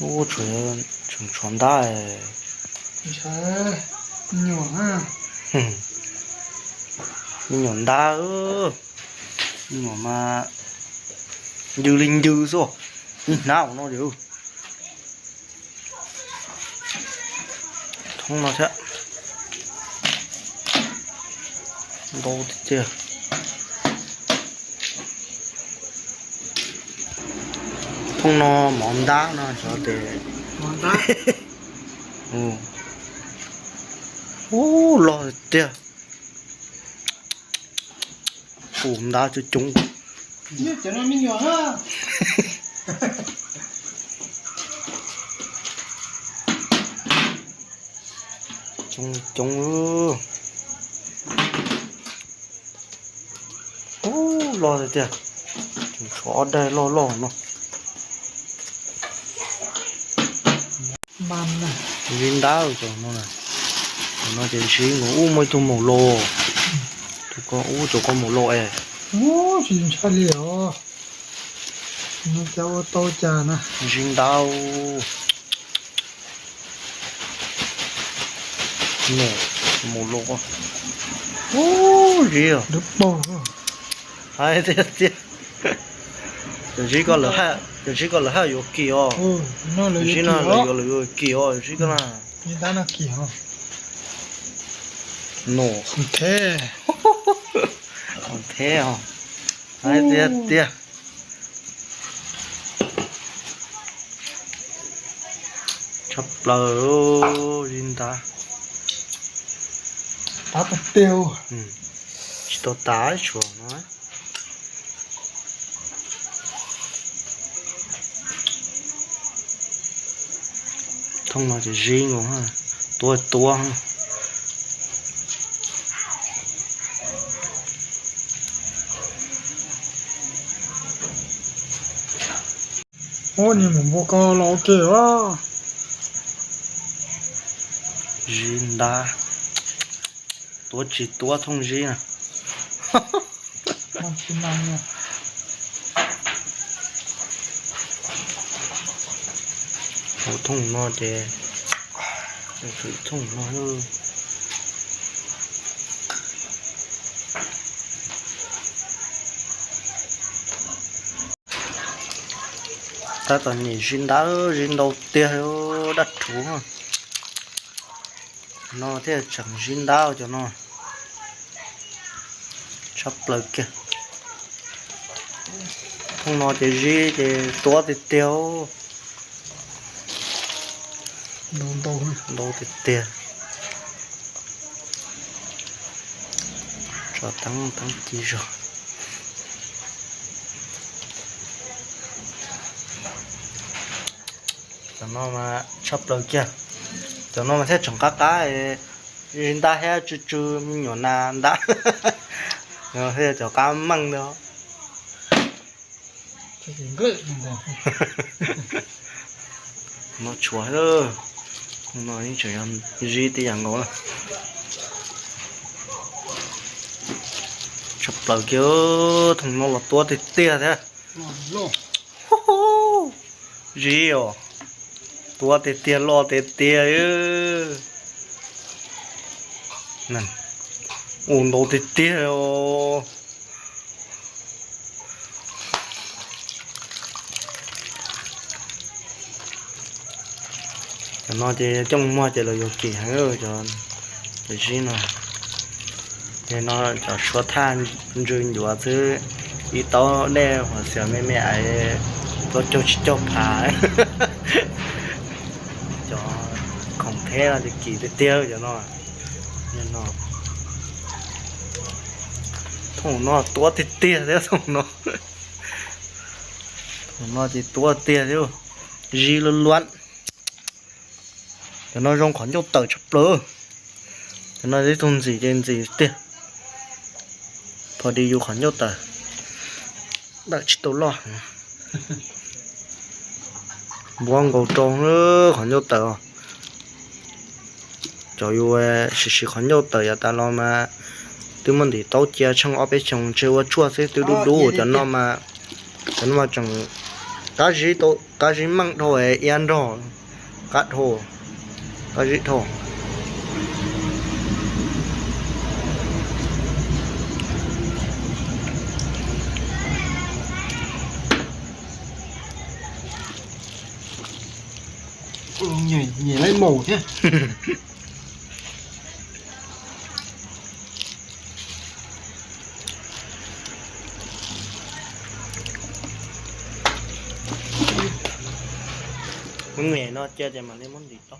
Ub, tseem tshuav ntab. Me nyuam ntab, me nyuam mas ncw li ncw xwb, ib hnab no. Thoob no thiab. Ntau tiag tiag. Thoob no mov ntab no xyov tes. Ub, loj tiag. Ub, ntab coob coob. Coob coob. Ub, loj tiag tiag. Tshuav ob daim loj loj no. Zib ntab cov no. Cov no ces zib nkaus. Ub, muaj ib tug maum los. Tus ko, ub, cov ko maum los es. Tsis ntshai li os. Cov ua tau cas na. Zib ntab. Maum, maum los. Ub, zib os. Hais tiag tiag. Cov zib ko lawv haj, cov zib ko lawv haj yuav kim os. Zib no lawv yuav, lawv yuav kim os, zib ko na. No. Theb os. Hais tiag tiag. Tshaj plaws, zib ntab. Tsis tau tas tshuav no. Thooj no ces zib nkaus, tuab tuab. Ub, niag maum npua ko los ua ke os. Zib ntab. Tuab tsis tuab thooj zib na. Hauv thooj no ces, thooj no. Tab tom nyem zib ntab, zib ntau tiag, dab rhuv. No thiaj tseem zib ntab cov no. Tshaj plaws kiag. Thooj no ces zib ces tuab tiag tiag. Ntau tiag tiag. Tso teeb teeb ci zog. Cov no mas tshaj plaws kiag. Cov no mas thiaj tseem qab qab, zib ntab thiab tsw tsw me nyuam nas ntab. Thiaj cov qab meej ntag. No tshuav, no yeej tseem yog zib tib yam nkaus na. Tshaj plaws kiag, thooj no los tuab tiag tiag thiab. Zib os, tuab tiag tiag, loj tiag tiag. Ua ntau tiag tiag os. Cov no ces coj muag ces lawv yuav kim heev, cov zib no. Ces no cov suav thaj ntsws ncuav xwb, ib taub dej huam xiam me me ais, plaub caug tsib caug phav. Cov khoom theb no ces kim tiag tiag cov no. Thooj no tuab tiag tiag thiab, thooj no. Thooj no ces tuab tiag thiab, zib luab luab. Cov no zoo qhov ncauj tawm tshaj plaws. Cov no ib tug ntxim ces ntxim tiag. Pho di yus qhov ncauj tawm, tawm tsis tau loj. Npuab nkaus rau qhov ncauj tawm. Cov yus siv siv qhov ncauj tawm yav tas los mas twb muaj ntim taub cia tsheej ob peb xyoos ntshe ua tshuaj xwb twb dub dub. Cov no mas, cov no mas tseem Qab zib meej dhau, iab nrog, qab dhau, qab zib dhau. Nyiam laib maum thiab. Muab nyiam no cia ces mam li muab ntim tau.